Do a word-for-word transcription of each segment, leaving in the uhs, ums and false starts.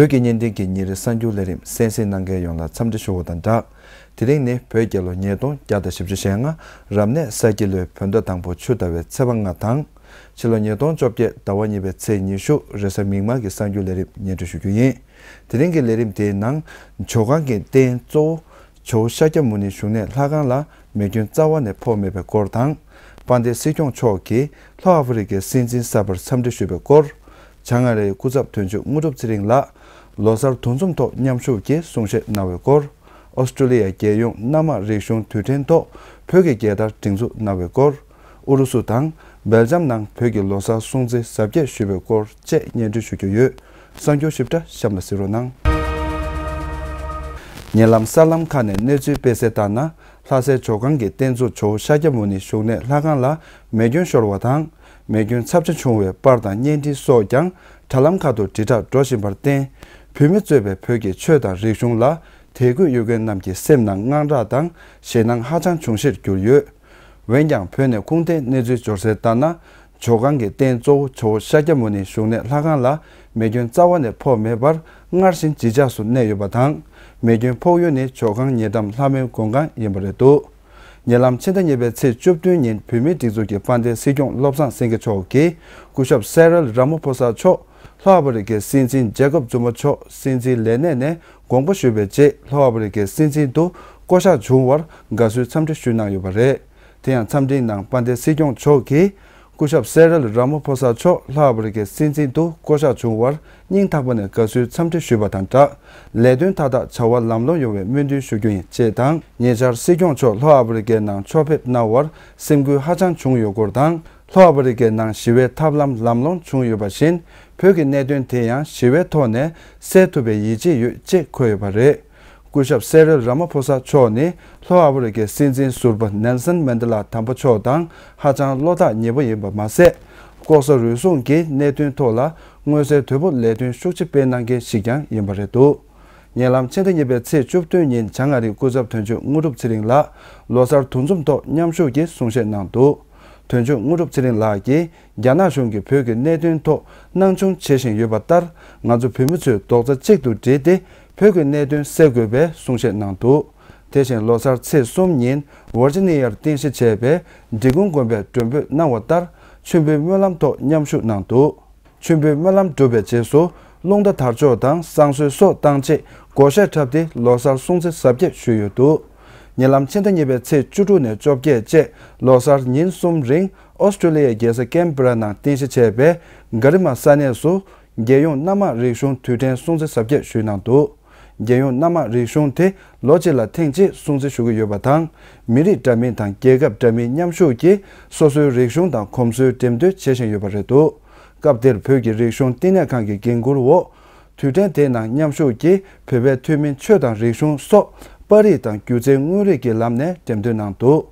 བོད་ཀྱི་བརྙན་འཕྲིན་གྱི་ཉིན་རེའི་གསར་འགྱུར་ལས་རིམ་གསན་གཟིགས་གནང་མཁན་ཡོངས་ལ་འཚམས་འདྲི་ཞུ་བ་དང་སྦྲགས། དེ་རིང་ནི་བོད་རྒྱལ་ལོ་ཉིས་སྟོང་བརྒྱ་དང་བཞི་བཅུ་ཞེ་ལྔ། རབ་གནས་ས་ཁྱི་ལོའི་བོད་ཟླ་དང་པོ་ཆུ་ཟླ་བའི་ཚེས་པ་ལྔ་དང་། ཕྱི་ལོ་ཉིས་སྟོང་བཅོ་བརྒྱད་ཟླ་བ་གཉིས་པའི་ཚེས་ཉི་ཤུ། རེས་གཟའ་མིག་དམར་གྱི་གསར་འགྱུར་ལས་རིམ་སྙན་སྒྲོན་ཞུ་རྒྱུ་ཡིན། དེ་རིང་གི་ལས་རིམ་དེའི་ནང་། ཇོ་ཁང་གི་རྟེན་གཙོ་བོ་ཇོ་བོ་ཤཱཀྱ་མུ་ནེའི་བཞུགས་གནས་ལྷ་ཁང་ལ་མེ་སྐྱོན་རྩ་བ་ནས་ཕོག་མེད་པའི་སྐོར་དང་། དཔལ་ལྡན་སྲིད་སྐྱོང་མཆོག་གིས་ལྷོ་ཨ་ཧྥེ་རི་ཁའི་སྲིད་འཛིན་གསར་པར་འཚམས་འདྲི་ཞུས་པའི་སྐོར། བྱང་ཨ་རིའི་སྐུ་ཚབ་དོན་གཅོད་དངོས་གྲུབ་ཚེ་རིང་ལགས་ལོ་གསར་འདུ་འཛོམས་ཐོག་མཉམ་ཞུགས་ཀྱིས་གསུང་བཤད་གནང་བའི་སྐོར། ཨོ་སི་ཀྲོ་ལི་ཡ་རྒྱལ་ཡོངས་གནམ་དམག་རིག་གཞུང་དུས་དྲན་ཐོག་བོད་ཀྱི་རྒྱལ་དར་སྒྲེང་འཛུགས་གནང་བའི་སྐོར། ཨུ་རུ་སུ་དང་སྦེལ་ཇམ་ནང་བོད་ཀྱི་ལོ་གསར་སྲུང་བརྩི་གཟབ་རྒྱས་ཞུས་པའི་སྐོར་བཅས་སྙན་སྒྲོན་ཞུ་རྒྱུ་ཡོད། གསར་འགྱུར་ཞིབ་ཕྲ་གཤམ་ལ་གཟིགས་རོགས་གནང་། ཉེ་ལམ་གསར་ལམ་ཁག་ནས་གནས་ཚུལ་སྤེལ་གསལ་ལྟར་ན། ལྷ་སའི་ཇོ་ཁང་གི་རྟེན་གཙོ་ཇོ་བོ་ཤཱཀྱ་མུ་ནེའི་བཞུགས་གནས་ལྷ་ཁང་ལ་མེ་སྐྱོན་ཤོར་བ་དང་། མེ་སྐྱོན་ཚབས་ཆེ་བྱུང་བའི་པར་དང་བརྙན་འཕྲིན་སོགས་ཀྱང་དྲ་ལམ་ཁག་ཏུ་དྲིལ་བསྒྲགས་འགྲོ་བཞིན་པར་བརྟེན། བོད་མི་གཙོས་པའི་བོད་ཀྱི་ཆོས་དང་རིག་གཞུང་ལ་དད་གུས་ཡོད་མཁན་རྣམས་ཀྱི་སེམས་ནང་དངངས་སྐྲག་དང་ཞེད་སྣང་ཧ་ཅང་བྱུང་གཞིར་གྱུར་ཡོད། འོན་ཀྱང་། བོད་ནས་ཁུངས་ལྡན་གནས་ཚུལ་འབྱོར་གསལ་ལྟར་ན། ཇོ་ཁང་གི་རྟེན་གཙོ་བོ་ཇོ་བོ་ཤཱཀྱ་མུ་ནེའི་བཞུགས་གནས་ལྷ་ཁང་ལ་མེ་སྐྱོན་རྩ་བ་ནས་ཕོག་མེད་པར་སྔར་བཞིན་ཇེ་འཇགས་སུ་གནས་ཡོད་པ་དང་། མེ་སྐྱོན་ཕོག་ཡུལ་ནི་ཇོ་ཁང་ཉེ་འགྲམ་ལྷ་མོའི་མགོན་ཁང་ཡིན་པ་རེད་འདུག་ཉེ་ལམ་ཕྱི་ཟླ་གཉིས་པའི་ཚེས་བཅུ་བདུན་ཉིན་བོད་མིའི་སྒྲིག་འཛུགས་ཀྱི་དཔལ་ལྡན་སྲིད་སྐྱོང་བློ་བཟང་སེང་གེ་མཆོག་གིས་སྐུ་ཞབས་སེ་རིལ་ར་མ་ཕོ་ས་མཆོག་ལྷོ་ཨ་ཧྥེ་རི་ཁའི་སྲིད་འཛིན་ཇེ་ཀོབ་ཛུ་མ་མཆོག་སྲིད་འཛིན་ལས་གནས་ནས་དགོངས་པ་ཞུས་པའི་རྗེས། ལྷོ་ཨ་ཧྥེ་རི་ཁའི་སྲིད་འཛིན་དུ་བསྐོ་གཞག་བྱུང་བར་དགའ་བསུའི་འཚམས་འདྲི་ཞུས་གནང་ཡོད་པ་རེད། དེ་ཡང་། འཚམས་འདྲིའི་ནང་དཔལ་ལྡན་སྲིད་སྐྱོང་མཆོག་གིས། སྐུ་ཞབས་སེ་རིལ་ར་མ་ཕོ་ས་མཆོག་ལྷོ་ཨ་ཧྥེ་རི་ཁའི་སྲིད་འཛིན་དུ་བསྐོ་གཞག་བྱུང་བར་སྙིང་ཐག་པ་ནས་དགའ་བསུའི་འཚམས་འདྲི་ཞུས་པ་དང་སྦྲགས། ལས་དོན་མཐའ་དག་བྱ་བ་ལམ་ལྷོང་ཡོང་བའི་སྨོན་འདུན་ཞུ་རྒྱུ་ཡིན་ཅེས་དང་། ཉེ་ཆར་སྲིད་སྐྱོང་མཆོག་ལྷོ་ཨ་ཧྥེ་རི་ཁའི་ནང་ཕྱོགས་ཕེབས་གནང་བར་སེམས་འགུལ་ཧ་ཅང་བྱུང་ཡོད་སྐོར་དང་། ལྷོ་ཨ་ཧྥེ་རི་ཁའི་ནང་ཞི་བའི་ཐབས་ལམ་ལམ་ལྷོང་བྱུང་ཡོད་པ་བཞིན། བོད་ཀྱི་གནད་དོན་དེ་ཡང་ཞི་བའི་ཐོག་ནས་སེལ་ཐུབ་པའི་ཡིད་ཆེས་ཡོད་ཅེས་འཁོད་ཡོད་པ་རེད། སྐུ་ཞབས་སེ་རིལ་ར་མ་ཕོ་ས་མཆོག་ནི་ལྷོ་ཨ་ཧྥེ་རི་ཁའི་སྲིད་འཛིན་ཟུར་པ་ནེལ་སན་མན་ཌེ་ལ་དམ་པ་མཆོག་དང་ཧ་ཅང་བློ་ཐག་ཉེ་པོ་ཡིན་པ་མ་ཟད། ལྐོག་ཟ་རུལ་སུངས་ཀྱི་གནད་དོན་ཐོག་ལ་མངོན་གསལ་དོད་པོ་ལས་དོན་ཤུགས་ཆེ་སྤེལ་གནང་མཁན་ཞིག་ཀྱང་ཡིན་པ་རེད་འདུག་ཉེ་ལམ་ཕྱི་ཟླ་གཉིས་པའི་ཚེས་བཅུ་བདུན་ཉིན་བྱང་ཨ་རིའི་སྐུ་ཚབ་དོན་གཅོད་དངོས་གྲུབ་ཚེ་རིང་ལགས་ལོ་གསར་འདུ་འཛོམས་ཐོག་མཉམ་ཞུགས་ཀྱིས་གསུང་བཤད་གནང་འདུག་དོན་གཅོད་དངོས་གྲུབ་ཚེ་རིང་ལགས་ཀྱིས། རྒྱ་ནག་གཞུང་གིས་བོད་ཀྱི་གནད་དོན་ཐོག་སྣང་ཆུང་བྱེད་བཞིན་ཡོད་པ་ལྟར། ང་ཚོ་བོད་མི་ཚོས་རྡོག་རྩ་གཅིག་ཏུ་བསྒྲིལ་ཏེ། བོད་ཀྱི་གནད་དོན་སེལ་དགོས་པའི་གསུང་བཤད་གནང་འདུག་དེ་བཞིན་ལོ་གསར་ཚེས་གསུམ་ཉིན་ཝར་ཇི་ནི་ཡར་རྟེན་གཞི་བྱས་པའི་འབྲི་གུང་དགོན་པས་མགྲོན་འབོད་གནང་བ་ལྟར། མཆོད་འབུལ་སྨོན་ལམ་ཐོག་མཉམ་ཞུགས་གནང་འདུག་མཆོད་འབུལ་སྨོན་ལམ་གྲུབ་པའི་རྗེས་སུ། རླུང་རྟ་དར་ལྕོག་དང་བསང་གསོལ་སོགས་བཏང་རྗེས། སྒོར་གཞས་འཁྲབ་སྟེ་ལོ་གསར་སྲུང་བརྩི་གཟབ་རྒྱས་ཞུས་ཡོད་འདུག་ཉེ་ལམ་ཕྱི་ཟླ་གཉིས་པའི་ཚེས་བཅུ་དྲུག་ནས་བཅོ་བརྒྱད་བཅས་ལོ་གསར་ཉིན་གསུམ་རིང་ཨོ་སི་ཀྲོ་ལི་ཡའི་རྒྱལ་ས་ཀེན་བྷེ་ར་ནང་རྟེན་གཞི་བྱས་པའི་གྷ་རི་མ་ས་གནས་སུ། རྒྱལ་ཡོངས་གནམ་དམག་རིག་གཞུང་དུས་དྲན་སྲུང་བརྩི་གཟབ་རྒྱས་ཞུས་གནང་འདུག་རྒྱལ་ཡོངས་གནམ་དམག་རིག་གཞུང་དེ་ལོ་གཅིག་ལ་ཐེངས་གཅིག་སྲུང་བརྩི་ཞུ་གི་ཡོད་པ་དང་། མི་རིགས་འདྲ་མིན་དང་རྒྱལ་ཁབ་འདྲ་མིན་མཉམ་ཞུགས་ཀྱིས་སོ་སོའི་རིག་གཞུང་དང་གོམས་སྲོལ་འགྲེམས་སྟོན་བྱེད་བཞིན་ཡོད་པ་རེད་འདུག་སྐབས་དེར་བོད་ཀྱི་རིག་གཞུང་བསྟི་གནས་ཁང་གི་འགན་འཁུར་འོག་དུས་དྲན་དེའི་ནང་མཉམ་ཞུགས་ཀྱིས་བོད་པའི་ཐུན་མིན་ཆོས་དང་རིག་གཞུང་སོགས་པར་རིས་དང་སྒྱུ་རྩལ་དངོས་རིགས་ཀྱི་ལམ་ནས་འགྲེམས་སྟོན་གནང་འདུག་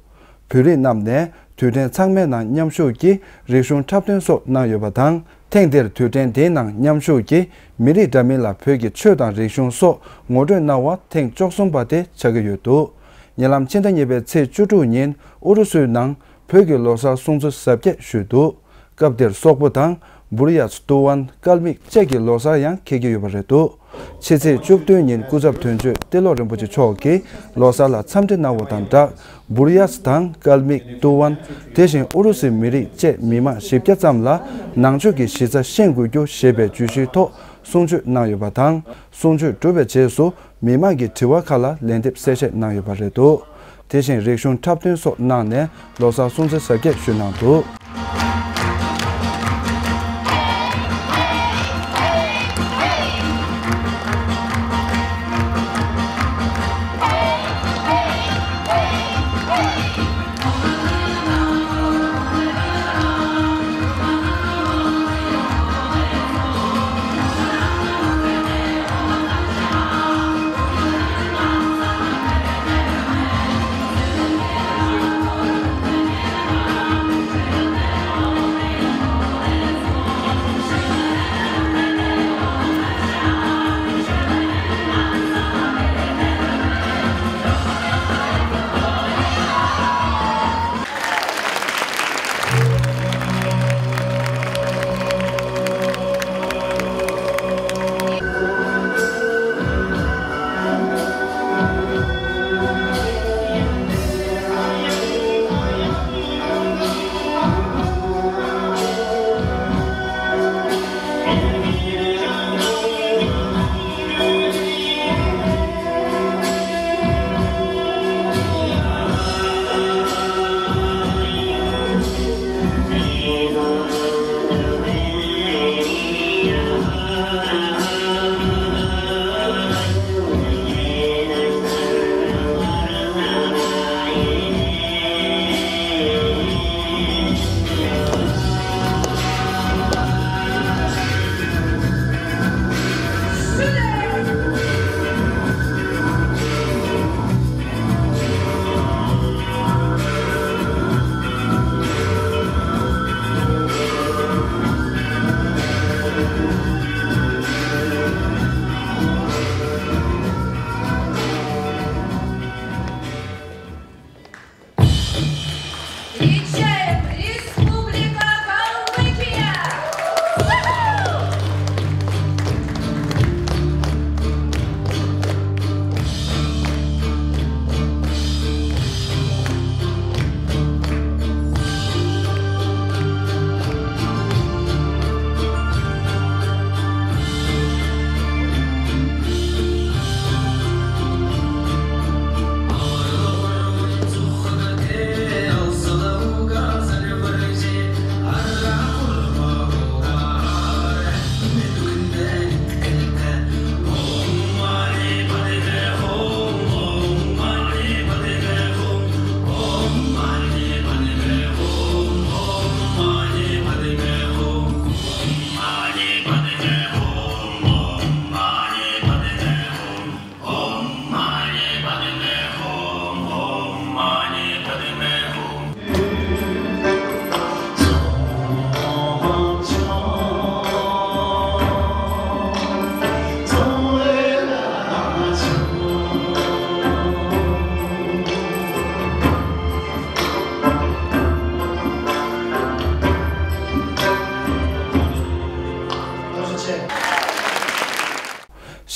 བོད་རིགས་རྣམས་ནས་དུས་དྲན་ཚང་མའི་ནང་མཉམ་ཞུགས་ཀྱིས་རིག་གཞུང་འཁྲབ་སྟོན་སོགས་གནང་ཡོད་པ་དང་། ཐེངས་འདིར་དུས་དྲན་དེའི་ནང་མཉམ་ཞུགས་ཀྱིས་མི་རིགས་འདྲ་མིན་ལ་བོད་ཀྱི་ཆོས་དང་རིག་གཞུང་སོགས་ངོ་སྤྲོད་གནང་བ་ཐེངས་བཅུ་གསུམ་པ་དེ་ཆགས་ཀྱི་ཡོད་འདུག་ཉེ་ལམ་ཕྱི་ཟླ་གཉིས་པའི་ཚེས་བཅུ་དྲུག་ཉིན་ཨུ་རུ་སུའི་ནང་བོད་ཀྱི་ལོ་གསར་སྲུང་བརྩི་གཟབ་རྒྱས་ཞུས་འདུག་སྐབས་དེར་སོག་པོ་དང་། འབུར་ཡ་ཙི། ཏུ་ཝན། ཀལ་མིག་བཅས་ཀྱི་ལོ་གསར་ཡང་འཁེལ་གྱི་ཡོད་པ་རེད་འདུག་ཕྱི་ཚེས་བཅུ་བདུན་ཉིན་སྐུ་ཚབ་དོན་གཅོད་ཏེ་ལོ་རིན་པོ་ཆེ་མཆོག་གིས་ལོ་གསར་ལ་འཚམས་འདྲི་གནང་བ་དང་སྦྲགས། འབུར་ཡ་ཙི་དང་། ཀལ་མིག། ཏུ་ཝན། དེ་བཞིན་ཨུ་རུ་སུའི་མི་རིགས་བཅས་མི་མང་བཞི་བརྒྱ་ཙམ་ལ་ནང་ཆོས་ཀྱི་གཞི་རྩ་ཤེས་དགོས་རྒྱུ་ཞེས་པའི་བརྗོད་གཞིའི་ཐོག་གསུང་ཆོས་གནང་ཡོད་པ་དང་། གསུང་ཆོས་གྲུབ་པའི་རྗེས་སུ། མི་མང་གི་དྲི་བ་ཁག་ལ་ལན་འདེབས་གསལ་བཤད་གནང་ཡོད་པ་རེད་འདུག་དེ་བཞིན་རིག་གཞུང་འཁྲབ་སྟོན་སོགས་གནང་ནས་ལོ་གསར་སྲུང་བརྩི་གཟབ་རྒྱས་ཞུས་གནང་འདུག་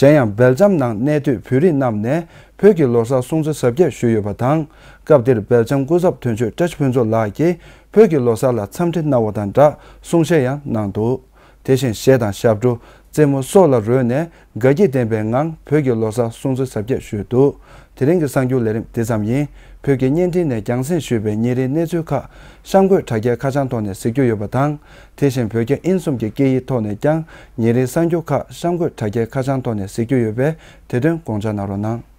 གཞན་ཡང་སྦེལ་ཇམ་ནང་གནས་སྡོད་བོད་རིགས་རྣམས་ནས་བོད་ཀྱི་ལོ་གསར་སྲུང་བརྩི་གཟབ་རྒྱས་ཞུས་ཡོད་པ་དང་། སྐབས་དེར་སྦེལ་ཇམ་སྐུ་ཚབ་དོན་གཅོད་བཀྲ་ཤིས་ཕུན་ཚོགས་ལགས་ཀྱིས་བོད་ཀྱི་ལོ་གསར་ལ་འཚམས་འདྲི་གནང་བ་དང་སྦྲགས་གསུང་བཤད་ཡང་གནང་འདུག་དེ་བཞིན་གཞས་དང་ཞབས་བྲོ། རྩེད་མོ་སོགས་ལ་རོལ་ནས་དགའ་སྐྱིད་ལྡན་པའི་ངང་བོད་ཀྱི་ལོ་གསར་སྲུང་བརྩི་གཟབ་རྒྱས་ཞུས་འདུག་དེ་རིང་གི་གསར་འགྱུར་ལས་རིམ་འདི་ཙམ་ཡིན། བོད་ཀྱི་བརྙན་འཕྲིན་ནས་རྒྱང་སྲིང་ཞུས་པའི་ཉིན་རེའི་གནས་ཚུལ་ཁག་གཤམ་འཁོད་དྲ་རྒྱའི་ཁ་བྱང་ཐོག་ནས་གཟིགས་རྒྱུ་ཡོད་པ་དང་། དེ་བཞིན་བོད་རྒྱ་དབྱིན་གསུམ་གྱི་སྐད་ཡིག་ཐོག་ནས་ཀྱང་ཉིན་རེའི་གསར་འགྱུར་ཁག་གཤམ་འཁོད་དྲ་རྒྱའི་ཁ་བྱང་ཐོག་ནས་གཟིགས་རྒྱུ་ཡོད་པས། དེ་དོན་དགོངས་འཇགས་གནང་རོགས་གནང་།